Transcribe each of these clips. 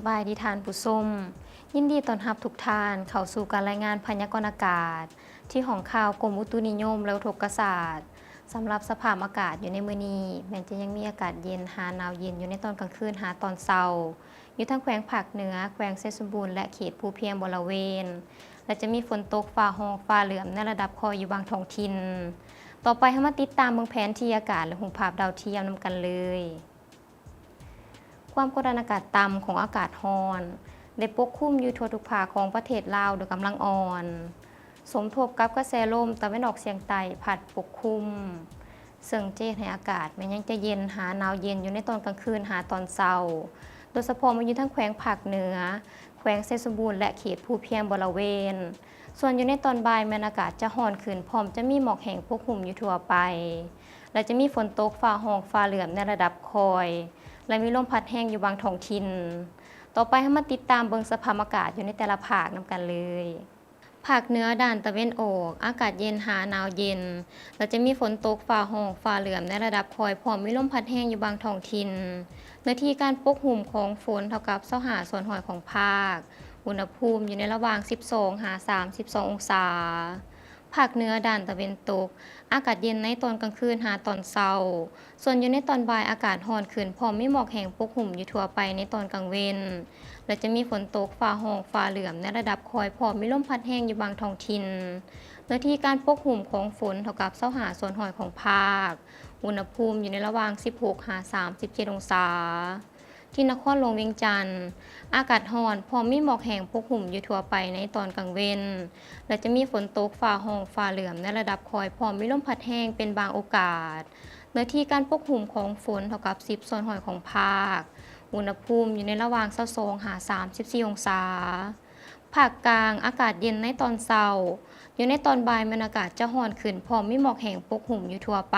ສະບາຍດີທ່ານຜູ້ຊົມ, ຍິນດີຕ້ອນຮັບທຸກທ່ານເຂົ້າສູ່ການລາຍງານພະຍາກອນອາກາດ ທີ່ຫ້ອງຂ່າວກົມອຸຕຸນິຍົມ ແລະ ອຸທົກກະສາດ. ສຳລັບສະພາບອາກາດຢູ່ໃນມື້ນີ້ ແມ່ນຈະຍັງມີອາກາດເຢັນຫາໜາວເຢັນຢູ່ໃນຕອນກາງຄືນຫາຕອນເຊົ້າ ຢູ່ທາງແຂວງພາກເໜືອ, ແຂວງໄຊສົມບູນ ແລະ ເຂດພູພຽງບໍລະເວນ ແລະ ຈະມີຝົນຕົກ, ຟ້າຮ້ອງ, ຟ້າເຫຼື້ອມໃນລະດັບຄ່ອຍຢູ່ບາງທ້ອງຖິ່ນ. ຕໍ່ໄປເຮົາມາຕິດຕາມເບິ່ງແຜນທີ່ອາກາດ ແລະ ຮູບພາບດາວທຽມນຳກັນເລີຍ. ຄວາມກົດອາກາດຕ່ຳຂອງອາກາດຮ້ອນ ໄດ້ປົກຄຸມຢູ່ທົ່ວທຸກພາກຂອງປະເທດລາວໂດຍກຳລັງອ່ອນ, ສົມທົບກັບກະແສລົມຕາເວັນອອກສຽງໃຕ້ພັດປົກຄຸມ, ເຊິ່ງຈະເຮັດໃຫ້ອາກາດແມ່ນຍັງຈະເຢັນຫາໜາວເຢັນຢູ່ໃນຕອນກາງຄືນຫາຕອນເຊົ້າ, ໂດຍສະເພາະແມ່ນຢູ່ທາງແຂວງພາກເໜືອ, ແຂວງໄຊສົມບູນ ແລະ ເຂດພູພຽງບໍລະເວນ. ສ່ວນຢູ່ໃນຕອນບ່າຍແມ່ນອາກາດຈະຮ້ອນຂຶ້ນ ພ້ອມຈະມີໝອກແຫ້ງປົກຫຸ້ມຢູ່ທົ່ວໄປ ແລະ ຈະມີຝົນຕົກ, ຟ້າຮ້ອງ, ຟ້າເຫຼື້ອມໃນລະດັບຄ່ອຍ ແລະ ມີລົມພັດແຮງຢູ່ບາງທ້ອງຖິ່ນ. ຕໍ່ໄປເຮົາມາຕິດຕາມເບິ່ງສະພາບອາກາດຢູ່ໃນແຕ່ລະພາກນຳກັນເລີຍ. ພາກເໜືອດ້ານຕາເວັນອອກ ອາກາດເຢັນຫາໜາວເຢັນ ແລະ ຈະມີຝົນຕົກ, ຟ້າຮ້ອງ, ຟ້າເຫຼື້ອມໃນລະດັບຄ່ອຍ ພ້ອມມີລົມພັດແຮງຢູ່ບາງທ້ອງຖິ່ນ. ເນື້ອທີ່ການປົກຫຸ້ມຂອງຝົນເທົ່າກັບຊາວຫ້າສ່ວນຮ້ອຍຂອງພາກ. ອຸນຫະພູມຢູ່ໃນລະຫວ່າງສິບສອງຫາສາມສິບສອງອົງສາ. ພາກເໜືອດ້ານຕາເວັນຕົກ ອາກາດເຢັນໃນຕອນກາງຄືນຫາຕອນເຊົ້າ, ສ່ວນຢູ່ໃນຕອນບ່າຍອາກາດຮ້ອນຂຶ້ນ ພ້ອມມີໝອກແຫ້ງປົກຫຸ້ມຢູ່ທົ່ວໄປໃນຕອນກາງເວັນ ແລະ ຈະມີຝົນຕົກ, ຟ້າຮ້ອງ, ຟ້າເຫຼື້ອມໃນລະດັບຄ່ອຍ ພ້ອມມີລົມພັດແຮງຢູ່ບາງທ້ອງຖິ່ນ. ເນື້ອທີ່ການປົກຫຸ້ມຂອງຝົນເທົ່າກັບຊາວຫ້າສ່ວນຮ້ອຍຂອງພາກ. ອຸນຫະພູມຢູ່ໃນລະຫວ່າງສິບຫົກຫາສາມສິບເຈັດອົງສາ. ທີ່ນະຄອນຫຼວງວຽງຈັນ ອາກາດຮ້ອນ ພ້ອມມີໝອກແຫ້ງປົກຫຸ້ມຢູ່ທົ່ວໄປໃນຕອນກາງເວັນ ແລະ ຈະມີຝົນຕົກ, ຟ້າຮ້ອງ, ຟ້າເຫຼື້ອມໃນລະດັບຄ່ອຍ ພ້ອມມີລົມພັດແຮງເປັນບາງໂອກາດ. ເນື້ອທີ່ການປົກຫຸ້ມຂອງຝົນເທົ່າກັບສິບສ່ວນຮ້ອຍຂອງພາກ. ອຸນຫະພູມຢູ່ໃນລະຫວ່າງຊາວສອງຫາສາມສິບສີ່ອົງສາ. ພາກກາງ ອາກາດເຢັນໃນຕອນເຊົ້າ, ຢູ່ໃນຕອນບ່າຍແມ່ນອາກາດຈະຮ້ອນຂຶ້ນ ພ້ອມມີໝອກແຫ້ງປົກຫຸ້ມຢູ່ທົ່ວໄປ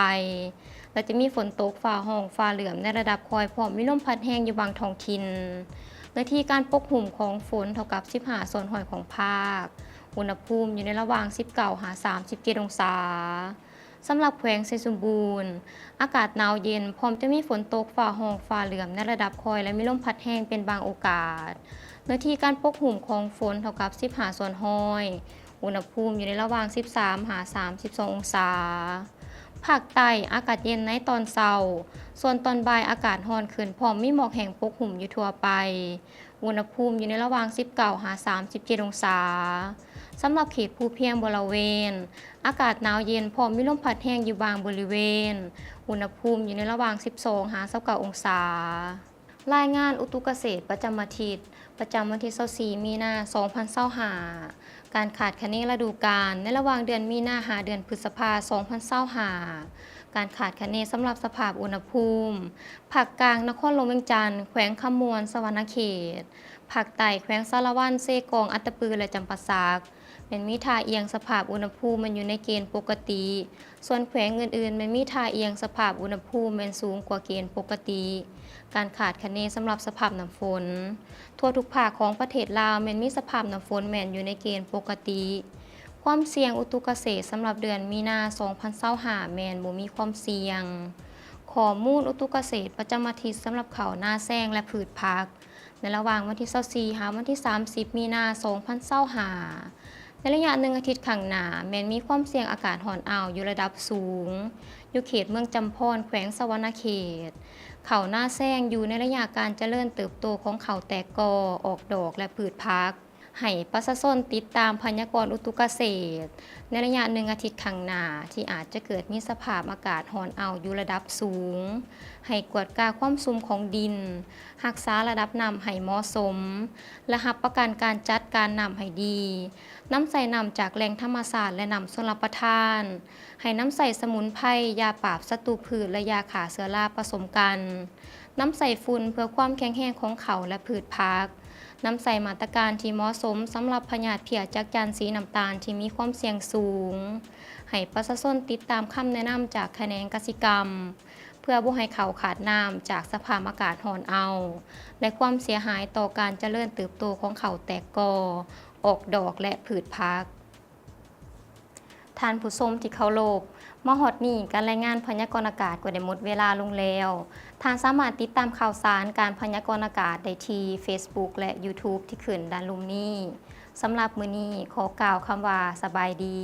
ແລະ ຈະມີຝົນຕົກ, ຟ້າຮ້ອງ, ຟ້າເຫຼື້ອມໃນລະດັບຄ່ອຍ ພ້ອມມີລົມພັດແຮງຢູ່ບາງທ້ອງຖິ່ນ. ເນື້ອທີ່ການປົກຫຸ້ມຂອງຝົນເທົ່າກັບສິບຫ້າສ່ວນຮ້ອຍຂອງພາກ. ອຸນຫະພູມຢູ່ໃນລະຫວ່າງສິບເກົ້າຫາສາມສິບເຈັດອົງສາ. ສຳລັບແຂວງໄຊສົມບູນ ອາກາດໜາວເຢັນ ພ້ອມຈະມີຝົນຕົກ, ຟ້າຮ້ອງ, ຟ້າເຫຼື້ອມໃນລະດັບຄ່ອຍ ແລະ ມີລົມພັດແຮງເປັນບາງໂອກາດ. ເນື້ອທີ່ການປົກຫຸ້ມຂອງຝົນເທົ່າກັບສິບຫ້າສ່ວນຮ້ອຍ. ອຸນຫະພູມຢູ່ໃນລະຫວ່າງສິບສາມຫາສາມສິບສອງອົງສາ. ພາກໃຕ້ ອາກາດເຢັນໃນຕອນເຊົ້າ, ສ່ວນຕອນບ່າຍອາກາດຮ້ອນຂຶ້ນ ພ້ອມມີໝອກແຫ້ງປົກຫຸ້ມຢູ່ທົ່ວໄປ. ອຸນຫະພູມຢູ່ໃນລະຫວ່າງສິບເກົ້າຫາສາມສິບເຈັດອົງສາ. ສຳລັບເຂດພູພຽງບໍລະເວນ ອາກາດໜາວເຢັນ ພ້ອມມີລົມພັດແຮງຢູ່ບາງບໍລິເວນ. ອຸນຫະພູມຢູ່ໃນລະຫວ່າງສິບສອງຫາຊາວເກົ້າອົງສາ. ລາຍງານອຸຕຸກະເສດປະຈຳອາທິດ ປະຈຳວັນທີຊາວສີ່ມີນາ ສອງພັນຊາວຫ້າ. ການຄາດຄະເນລະດູການໃນລະຫວ່າງເດືອນມີນາຫາເດືອນພຶດສະພາ ສອງພັນຊາວຫ້າ. ການຄາດຄະເນສຳລັບສະພາບອຸນຫະພູມ. ພາກກາງ ນະຄອນຫຼວງວຽງຈັນ, ແຂວງຄຳມ່ວນ, ສະຫວັນນະເຂດ. ພາກໃຕ້ ແຂວງສາລະວັນ, ເຊກອງ, ອັດຕະປື ແລະ ຈຳປາສັກ ແມ່ນມີທ່າອ່ຽງສະພາບອຸນຫະພູມແມ່ນຢູ່ໃນເກນປົກກະຕິ. ສ່ວນແຂວງອື່ນໆ ແມ່ນມີທ່າອ່ຽງສະພາບອຸນຫະພູມແມ່ນສູງກວ່າເກນປົກກະຕິ. ການຄາດຄະເນສຳລັບສະພາບນ້ຳຝົນ. ທົ່ວທຸກພາກຂອງປະເທດລາວແມ່ນມີສະພາບນ້ຳຝົນແມ່ນຢູ່ໃນເກນປົກກະຕິ. ຄວາມສ່ຽງອຸຕຸກະເສດສຳລັບເດືອນມີນາ ສອງພັນຊາວຫ້າ ແມ່ນບໍ່ມີຄວາມສ່ຽງ. ຂໍ້ມູນອຸຕຸກະເສດປະຈຳອາທິດສຳລັບເຂົ້ານາແຊງ ແລະ ພືດຜັກ ໃນລະຫວ່າງວັນທີຊາວສີ່ຫາວັນທີສາມສິບມີນາ ສອງພັນຊາວຫ້າ. ໃນໄລຍະໜຶ່ງອາທິດຂ້າງໜ້າ ແມ່ນມີຄວາມສ່ຽງອາກາດຮ້ອນອ້າວຢູ່ລະດັບສູງ ຢູ່ເຂດເມືອງຈຳພອນ ແຂວງສະຫວັນນະເຂດ. ເຂົ້ານາແຊງຢູ່ໃນໄລຍະການຈະເລີນເຕີບໂຕຂອງເຂົ້າແຕກກໍ, ອອກດອກ ແລະ ພືດຜັກ. ໃຫ້ປະຊາຊົນຕິດຕາມພະຍາກອນອຸຕຸກະເສດໃນໄລຍະໜຶ່ງອາທິດຂ້າງໜ້າ ທີ່ອາດຈະເກີດມີສະພາບອາກາດຮ້ອນອ້າວຢູ່ລະດັບສູງ. ໃຫ້ກວດກາຄວາມຊຸ່ມຂອງດິນ, ຮັກສາລະດັບນ້ຳໃຫ້ເໝາະສົມ ແລະ ຮັບປະກັນການຈັດການນ້ຳໃຫ້ດີ. ນຳໃຊ້ນ້ຳຈາກແຫຼ່ງທຳມະຊາດ ແລະ ນ້ຳຊົນລະປະທານ. ໃຫ້ນຳໃຊ້ສະໝຸນໄພ, ຢາປາບສັດຕູພືດ ແລະ ຢາຂ້າເຊື້ອລາປະສົມກັນ. ນຳໃຊ້ຝຸ່ນເພື່ອຄວາມແຂງແຮງຂອງເຂົ້າ ແລະ ພືດຜັກ. ນຳໃຊ້ມາດຕະການທີ່ເໝາະສົມສຳລັບພະຍາດເພຍຈັກຈັນສີນ້ຳຕານທີ່ມີຄວາມສ່ຽງສູງ. ໃຫ້ປະຊາຊົນຕິດຕາມຄຳແນະນຳຈາກຂະແໜງກະສິກຳ ເພື່ອບໍ່ໃຫ້ເຂົ້າຂາດນ້ຳຈາກສະພາບອາກາດຮ້ອນອ້າວ ແລະ ຄວາມເສຍຫາຍຕໍ່ການຈະເລີນເຕີບໂຕຂອງເຂົ້າແຕກກໍ, ອອກດອກ ແລະ ພືດຜັກ. ທ່ານຜູ້ຊົມທີ່ເຄົາລົບ, ມາຮອດນີ້ ການລາຍງານພະຍາກອນອາກາດກໍໄດ້ໝົດເວລາລົງແລ້ວ. ທ່ານສາມາດຕິດຕາມຂ່າວສານການພະຍາກອນອາກາດໄດ້ທີ່ Facebook ແລະ YouTube ທີ່ຂຶ້ນດ້ານລຸ່ມນີ້. ສຳລັບມື້ນີ້ ຂໍກ່າວຄຳວ່າ ສະບາຍດີ.